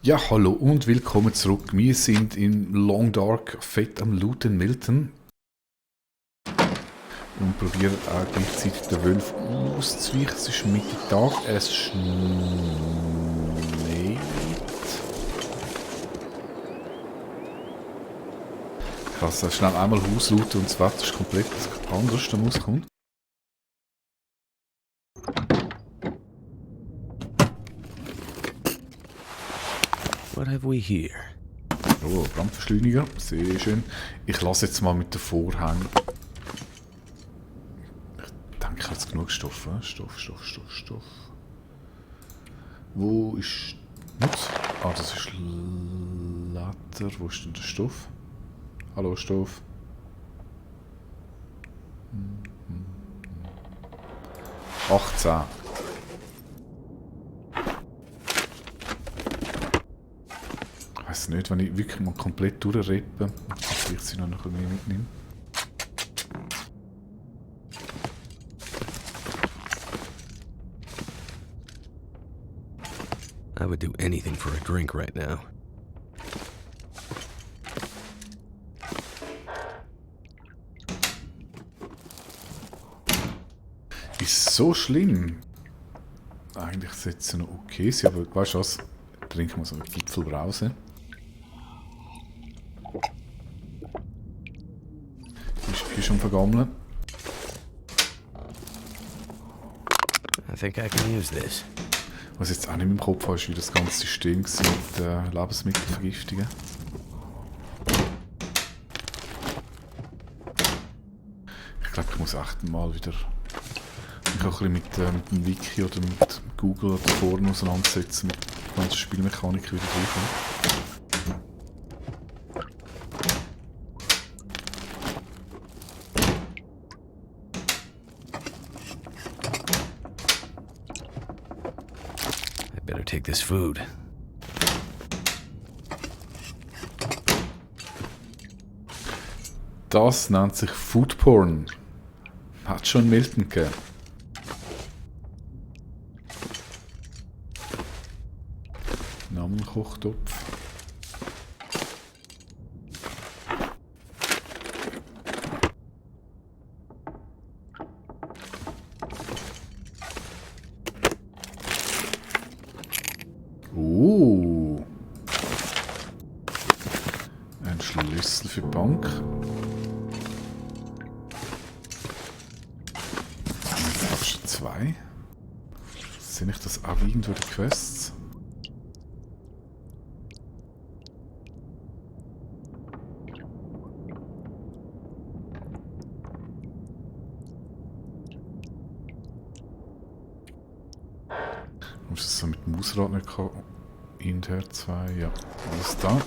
Ja, hallo und willkommen zurück. Wir sind in Long Dark fett am Looten Milton und probieren auch gleichzeitig den Wolf auszuweichen. Es ist Mittag, es schneit. Krass, schnell einmal Haus looten und das Wetter ist komplett anders, da rauskommt. What have we here? Oh, Brandbeschleuniger, sehr schön. Ich lasse jetzt mal mit den Vorhängen. Ich denke, ich habe jetzt genug Stoff. Stoff. Wo ist Nutz? Ah, das ist Leder. Wo ist denn der Stoff? Hallo, Stoff. 18. Ich weiss nicht, wenn ich wirklich mal komplett durchreppe, vielleicht sie noch ein bisschen mehr mitnehmen. I would do anything for a drink right now. Ist so schlimm. Eigentlich sollte es noch okay sein, aber weißt du was? Trinken wir so eine Gipfelbrause. Ist hier schon vergammeln. I think I can use this. Was jetzt auch nicht im Kopf habe, ist wie das ganze System war mit Lebensmittelvergiftungen. Ich glaube, ich muss echt mal wieder mich auch ein bisschen mit dem Wiki oder mit Google oder Foren auseinandersetzen, mit der ganzen Spielmechanik wieder reinkommen. I better take this food. Das nennt sich Food Porn. Hat schon Milton gegeben. Namenkochtopf. Ein Schlüssel für die Bank. Jetzt habe ich schon 2. Sehe ich das auch irgendwo in den Quests? Muss das so mit dem Mausrad nicht kommen? Inter 2, ja. Alles da.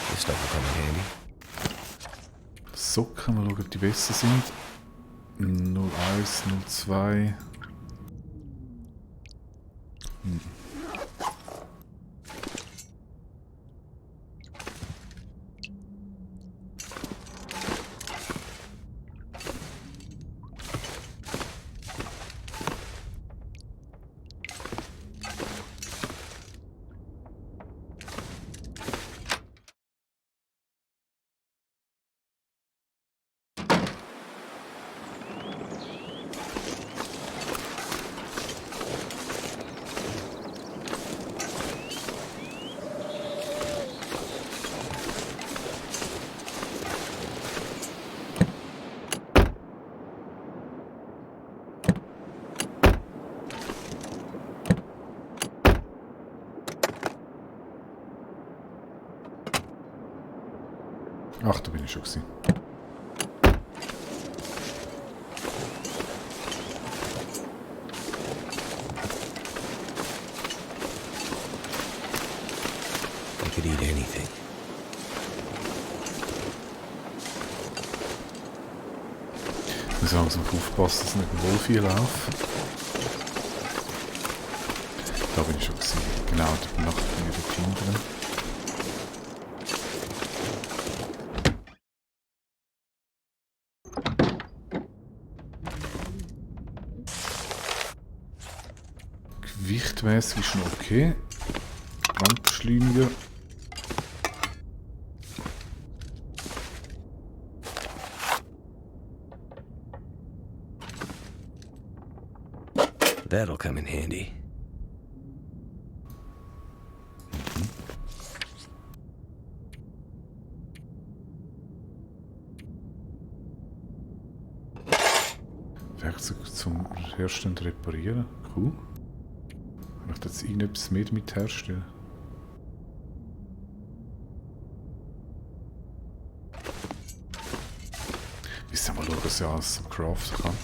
This stuff will come in handy. Socken, mal schauen, ob die besser sind. 01, 02. Ach, da bin ich schon gewesen. I could eat anything. Ich muss langsam aufpassen, dass nicht ein Wolf hier läuft. Da bin ich schon gewesen. Genau, da nach den Kindern. Gewichtmäßig ist noch okay. Brandbeschleuniger. That'll come in handy. Werkzeug zum Herstellen und Reparieren. Cool. Kann ich jetzt irgendetwas mehr damit herstellen? Müssen wir mal schauen, was ich alles so craften kann.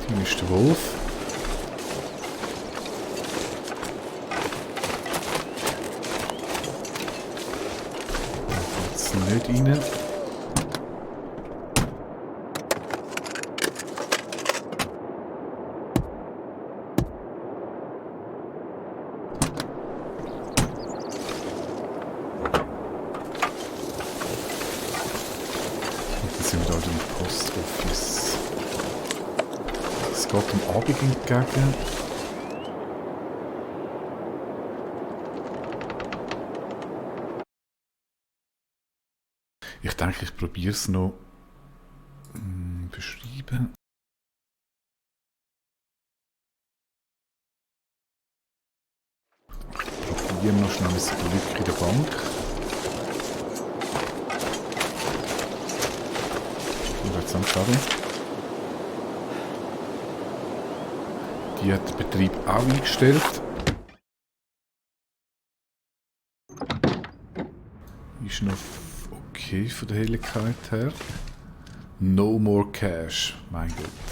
Hier ist der Wolf. Da geht's nicht rein. Und dann sind wir da im Postoffice. Es geht am Abend entgegen. Ich denke, ich probiere es noch beschreiben. Probieren wir noch schnell ein Glück in der Bank. Und jetzt am Schaden. Die hat der Betrieb auch eingestellt. Ist noch okay von der Helligkeit her. No more cash, mein Gott.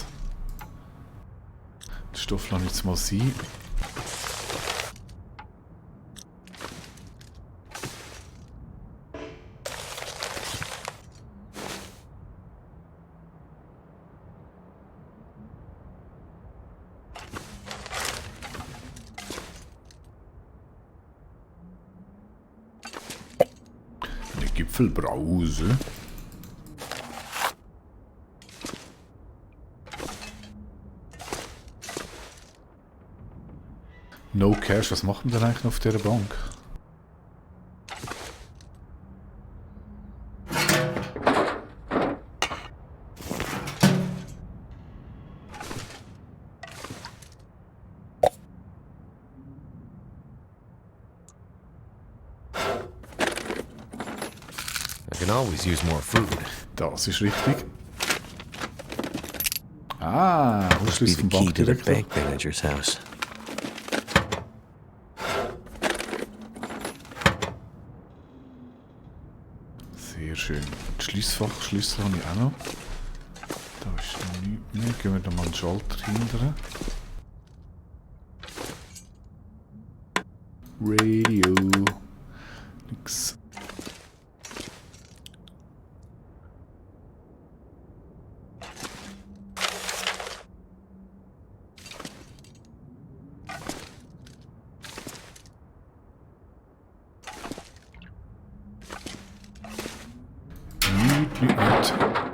Den Stoff lasse ich jetzt mal sein. Eine Gipfelbrause. No cash, was machen wir denn eigentlich noch auf dieser Bank? I can always use more food. Das ist richtig. Ah, Must be Schlüssel the vom key to the Bankdirektor. bank manager's house. Sehr schön. Die Schließfachschlüssel habe ich auch noch. Da ist noch nichts mehr. Gehen wir da mal einen Schalter hindern. Radio. Nix. Nicht.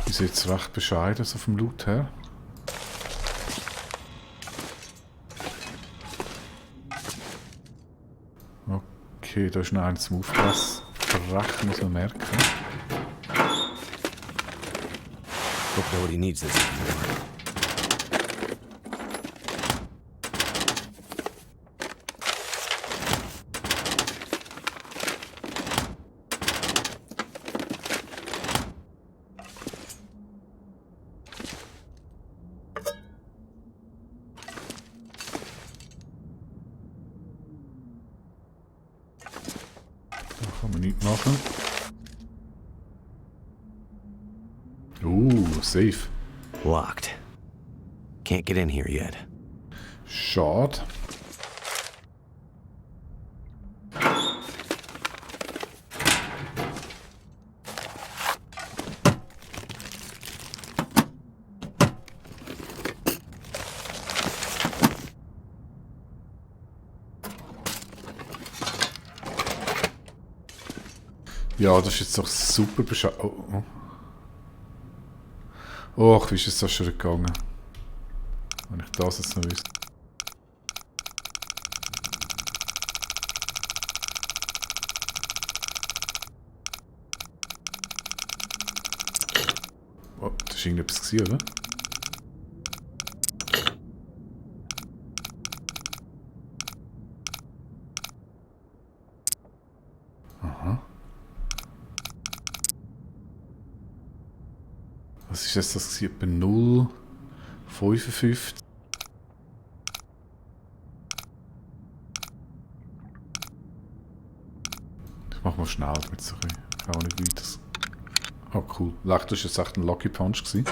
Ist jetzt recht bescheiden so vom Loot her. Okay, da ist noch eins zum Aufpassen. Recht muss man merken. Hope nobody needs this anymore. Da kann man nichts machen. Safe. Locked. Can't get in here yet. Schade. Ja, das ist jetzt doch super bescheuert. Oh. Och, wie ist es so schon gegangen? Wenn ich das jetzt noch wüsste. Oh, das war irgendetwas gewesen, oder? Aha. Was ist jetzt das? Etwa 0,55. Ich mach mal schnell, damit es auch nicht weiter. Oh cool. Leicht, das war jetzt echt ein Lucky Punch gewesen.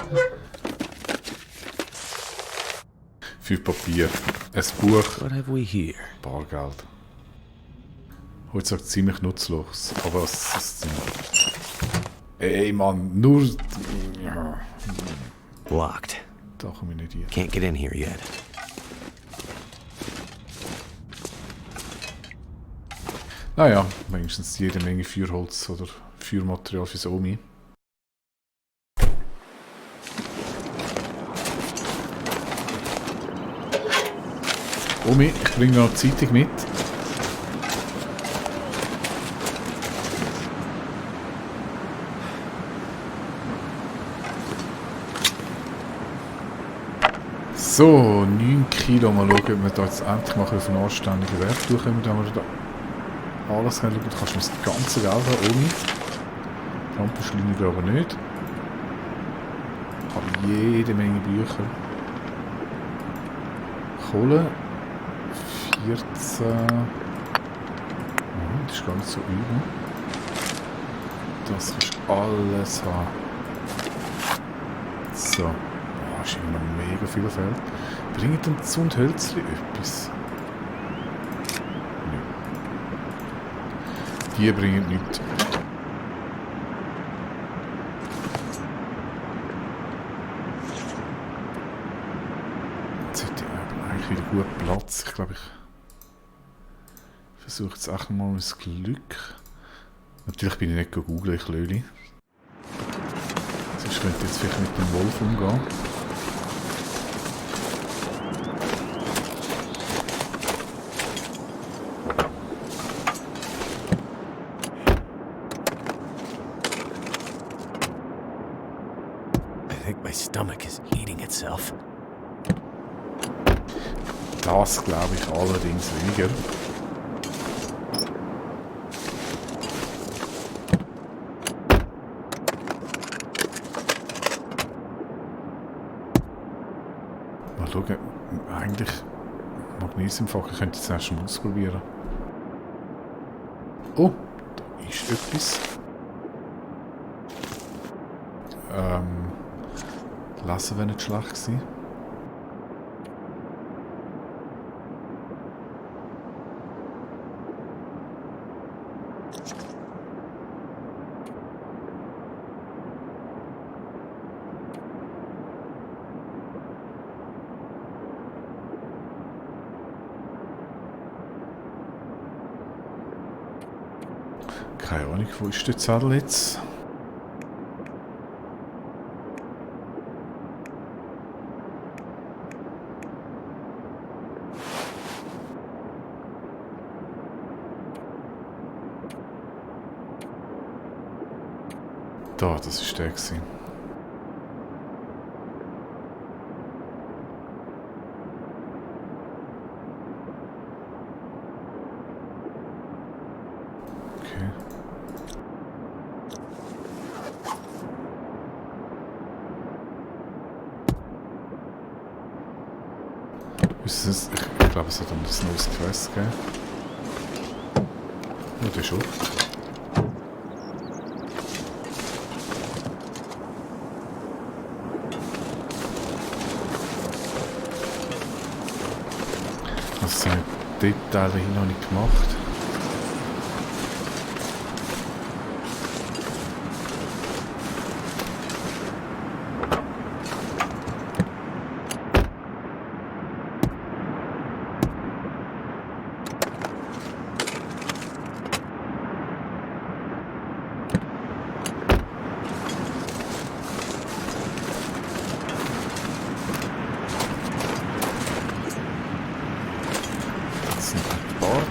5 Papier. Ein Buch. What have we here? Bargeld. Heutzutage ziemlich nutzlos. Aber was ist denn? Ey Mann, nur. Ja, Locked. da komme ich nicht hier. Can't get in here yet. Naja, wenigstens jede Menge Feuerholz oder Feuermaterial fürs Omi. Omi, ich bringe noch die Zeitung mit. So, 9 Kilo. Mal schauen, ob wir da jetzt endlich mal auf einen anständigen Wert durchkommen. Da wir da alles haben. Du kannst mir das ganze Geld haben, ohne. Lampenschleuniger aber nicht. Ich habe jede Menge Bücher. Kohle. 14. Das ist gar nicht so übel. Das kannst du alles haben. So. Boah, ist immer noch mega viel Feld. Bringen denn Zundhölzli etwas? Nein. Die bringen nichts. Jetzt hätte ich eigentlich wieder gut Platz. Ich glaube, ich versuche jetzt echt mal mein Glück. Natürlich bin ich nicht googeln, ich löhle. Sonst könnte ich jetzt vielleicht mit dem Wolf umgehen. I think my stomach is eating itself. Das glaube ich allerdings weniger. Mal schauen, eigentlich Magnesiumfach, ich könnte es erst mal ausprobieren. Oh, da ist etwas. Lesen wäre nicht schlecht gewesen. Keine Ahnung, wo ist der Zettel jetzt? Da, das ist der gewesen. Ich glaube, es hat dann ein neues Quest gegeben. Ja, das schon. Das sind Details hier noch nicht gemacht. Das sind ein Bord.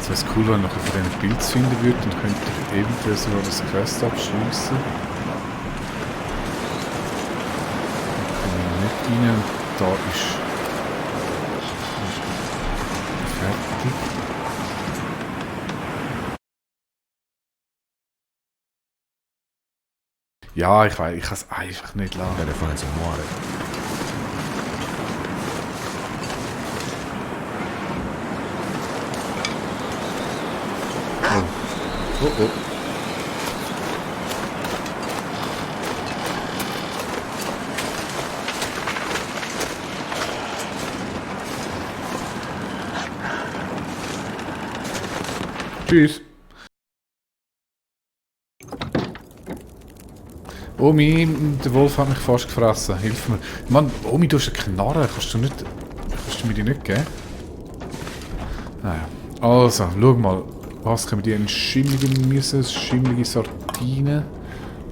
Es wäre cool, wenn ich nachher von diesen Pilz finden würde, dann könnte ich eventuell sogar das Quest abschließen. Da komme ich nicht rein und da ist fertig. Ja, ich weiß, ich kann es einfach nicht lassen. Better find some water. Oh oh. Tschüss. Omi, der Wolf hat mich fast gefressen. Hilf mir. Mann, Omi, du hast eine Knarre. Kannst du mir die nicht geben? Naja. Also, schau mal. Was können wir die? Eine schimmelige Gemüse, schimmelige Sardinen.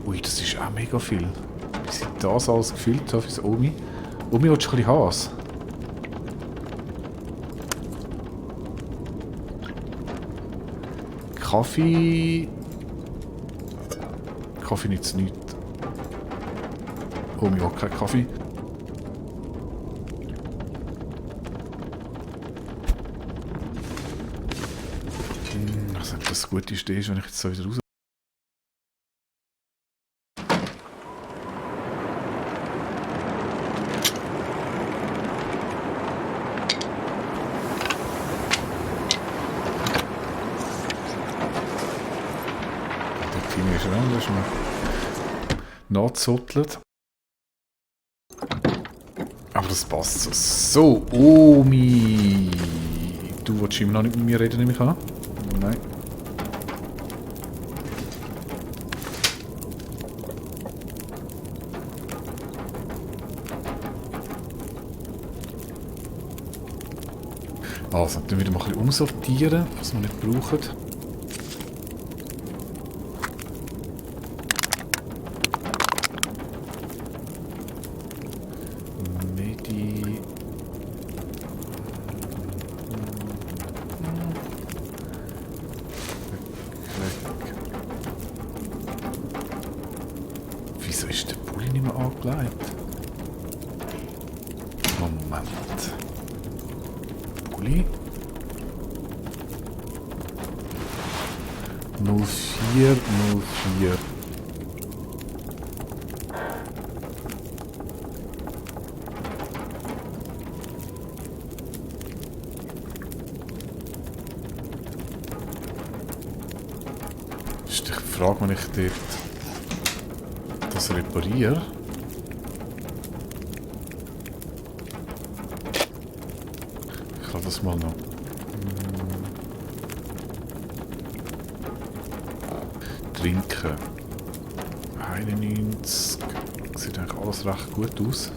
Ui, das ist auch mega viel. Wie sie das alles gefüllt haben fürs Omi. Omi, willst du ein bisschen Hass? Kaffee... Kaffee nützt nichts. Omi will keinen Kaffee. Also, ob das eine gute Idee ist, wenn ich jetzt so wieder raus... Der Team ist ran, das ist mir nachgezottelt. Aber das passt so. So, Omi! Du willst immer noch nicht mit mir reden, nehme ich an? Nein. Also, dann wieder mal ein bisschen umsortieren, was wir nicht brauchen. Medi... Wieso ist der Pulli nicht mehr angelegt? Moment. Pulli? 0404. Ist die Frage, wenn ich dort das repariere. Ich kann das mal noch. Trinken. 91. Sieht eigentlich alles recht gut aus.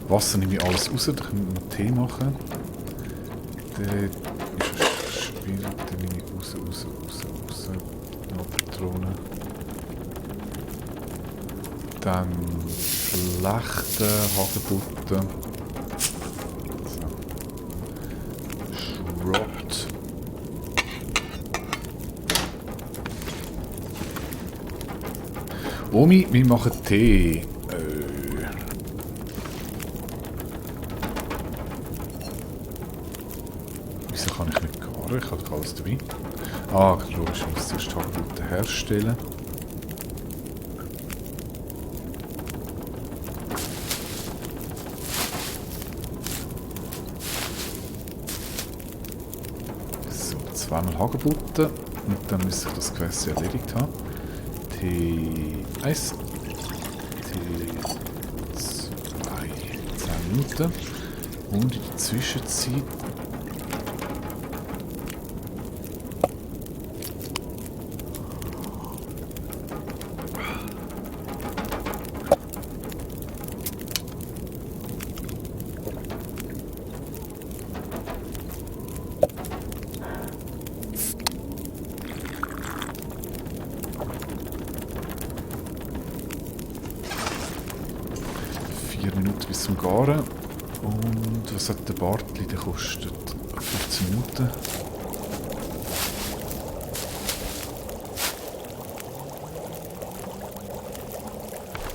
Wasser nehme ich alles raus, da können wir einen Tee machen. Der ist schwierig, den nehme ich raus. raus. Noch Patronen. Dann Flechten, Hagelbutten. So. Schrott. Omi, wir machen Tee. Wieso kann ich nicht garen? Ich habe doch alles dabei. Ah, logisch, ich muss zuerst Hagelbutten herstellen. So, zweimal Hagelbutten und dann müsste ich das Gewässer erledigt haben. T1, T2, 10 Minuten. Und in der Zwischenzeit Minuten bis zum Garen. Und was hat der Bartli? Der kostet 15 Minuten.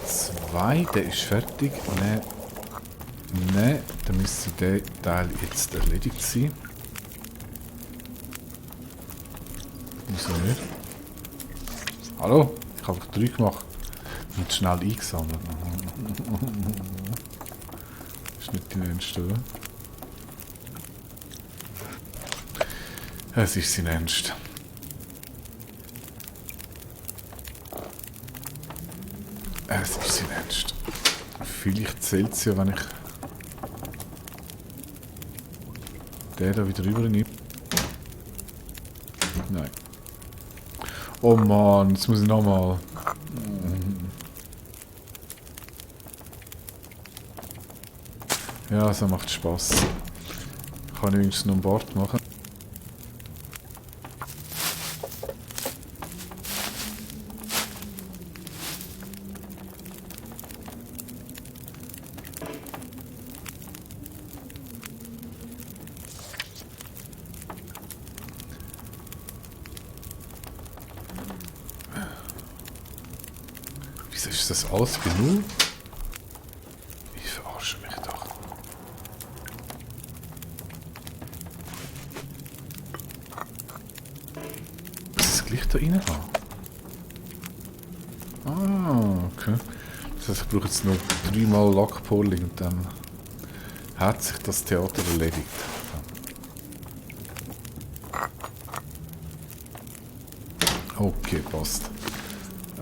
Zwei, der ist fertig. Nein, dann müsste der Teil jetzt erledigt sein. Wieso nicht? Hallo? Ich habe 3 gemacht. Und schnell eingesammelt. Das ist nicht dein Ernst, oder? Es ist sein Ernst. Es ist sein Ernst. Vielleicht zählt es ja, wenn ich den da wieder rübernehme. Nein. Oh Mann, jetzt muss ich nochmal. Ja, so macht Spaß. Kann ich wenigstens noch ein Bord machen. Wieso ist das alles genug? Ich verarsche mich doch. Muss ich das gleich da rein haben? Ah, okay. Das heißt, ich brauche jetzt noch 3-mal Lackpoling und dann hat sich das Theater erledigt. Okay, passt.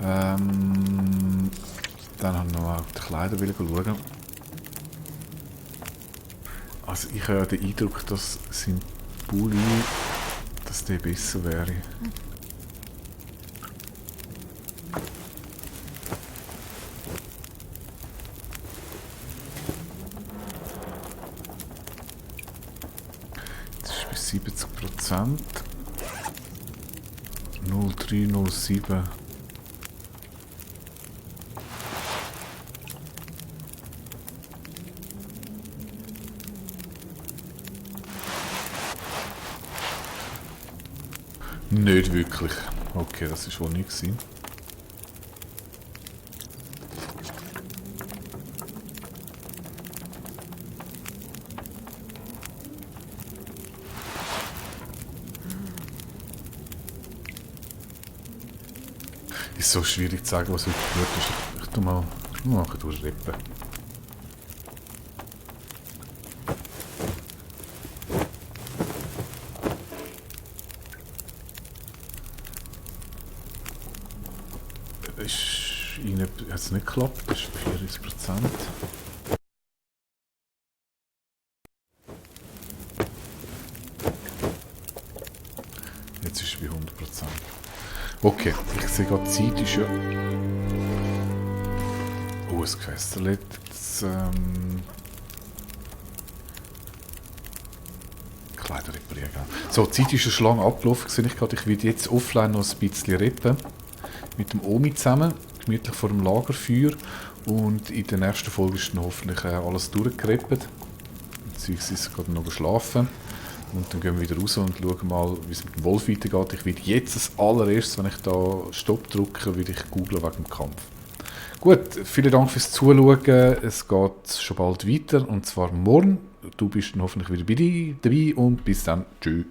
Dann haben wir noch auf die Kleider schauen. Also ich habe ja den Eindruck, dass sein Pulli, dass der besser wäre. Das ist bei 70%. 0307. Nicht wirklich. Okay, das ist wohl nicht gewesen. Ist so schwierig zu sagen, was wirklich gut ist. Ich tu mal durchrippen. Hat es nicht geklappt, das ist 34%. Jetzt ist es bei 100%. Okay, ich sehe gerade, die Zeit ist ja... Oh, das Gefäß Kleider reparieren. So, die Zeit ist schon lange abgelaufen, sehe ich gerade. Ich werde jetzt offline noch ein bisschen rappen. Mit dem Omi zusammen, gemütlich vor dem Lagerfeuer. Und in der nächsten Folge ist dann hoffentlich alles durchgerappt. Beziehungsweise ist gerade noch geschlafen. Und dann gehen wir wieder raus und schauen mal, wie es mit dem Wolf weitergeht. Ich werde jetzt als allererstes, wenn ich da Stopp drücke, will ich googlen wegen dem Kampf. Gut, vielen Dank fürs Zuschauen. Es geht schon bald weiter, und zwar morgen. Du bist dann hoffentlich wieder dabei und bis dann. Tschüss.